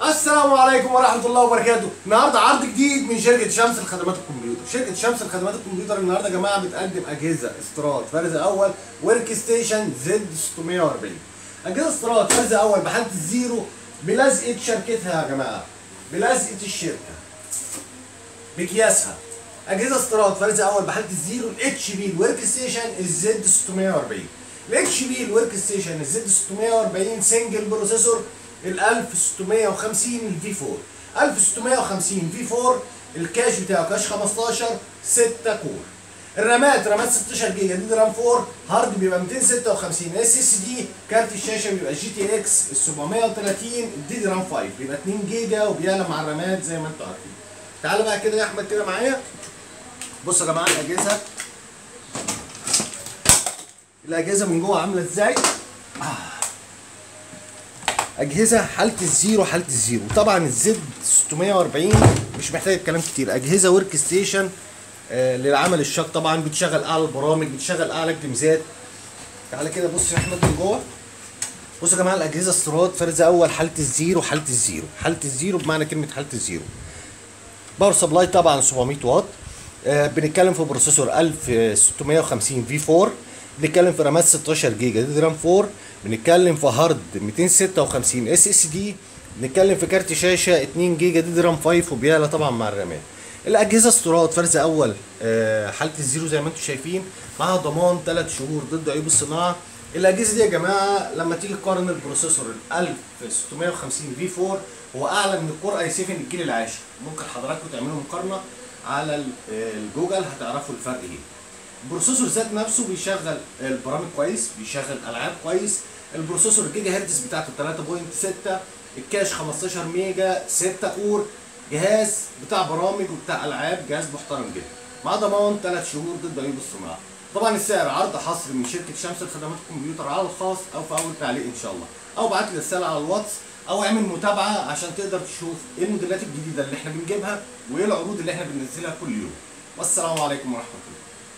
السلام عليكم ورحمة الله وبركاته. النهارده عرض جديد من شركة شمس لخدمات الكمبيوتر. شركة شمس لخدمات الكمبيوتر النهارده يا جماعة بتقدم اجهزة استيراد فرز اول workstation Z 640. اجهزة استيراد فرز اول بحاله ال zero بلزقه شركتها يا جماعة، بلزقه الشركة بكياسها. اجهزة استيراد فرز اول بحاله ال zero ال HP ال workstation ال Z 640. ال HP ال workstation ال Z 640 single processor ال 1650 ال V 4، 1650 V 4، ال cache بتاعه cache 15 6 core. الرامات رامات 16 جيجا DDR 4، hard بيبقى 256 SSD، كارت الشاشة بيبقى GTX 730 DDR 5 بيبقى 2 جيجا وبيعلى مع الرامات زي ما انتم عارفين. تعالى بقى كده يا احمد كده معايا. بصوا يا جماعة الاجهزة، الاجهزة من جوه عامله ازاي؟ اجهزة حاله ال zero، حاله ال zero. طبعا ال Z 640 مش محتاج كلام كتير، اجهزة workstation للعمل الشاق، طبعا بتشغل اعلى البرامج، بتشغل اعلى الجيمزات. تعالى كده بص يا احمد من جوه. بصوا يا جماعة الاجهزة استيراد فرز اول حاله ال zero، حاله ال zero، حاله ال zero بمعنى كلمة حاله ال zero. power supply طبعا 700 واط. بنتكلم في processor 1650 V 4، بنتكلم في رامات 16 جيجا DDR 4، بنتكلم في hard 256 SSD، بنتكلم في كارت شاشة 2 جيجا DDR 5 وبيعلى طبعا مع الرامات. الاجهزة استيراد فرز اول حاله ال zero زي ما انتم شايفين، معاها ضمان 3 شهور ضد عيوب الصناعة. الاجهزة دي يا جماعة لما تيجي تقارن ال processor ال 1650 V 4 هو اعلى من ال Core i 7 الجيل العاشر. ممكن حضراتكم تعملوا مقارنة على الجوجل هتعرفوا الفرق ايه. ال processor ذات نفسه بيشغل البرامج كويس، بيشغل العاب كويس. ال processor الجيجا هرتز بتاعته 3.6، ال cache 15 ميجا، 6 core، جهاز بتاع برامج وبتاع العاب، جهاز محترم جدا، مع ضمان 3 شهور ضد عيوب الصناعة. طبعا السعر عرض حصري من شركة شمس لخدمات الكمبيوتر على الخاص او في اول تعليق ان شاء الله، او ابعت لي رسالة على الواتس، او اعمل متابعه عشان تقدر تشوف ايه الموديلات الجديدة اللي احنا بنجيبها وايه العروض اللي احنا بننزلها كل يوم. والسلام عليكم ورحمة الله.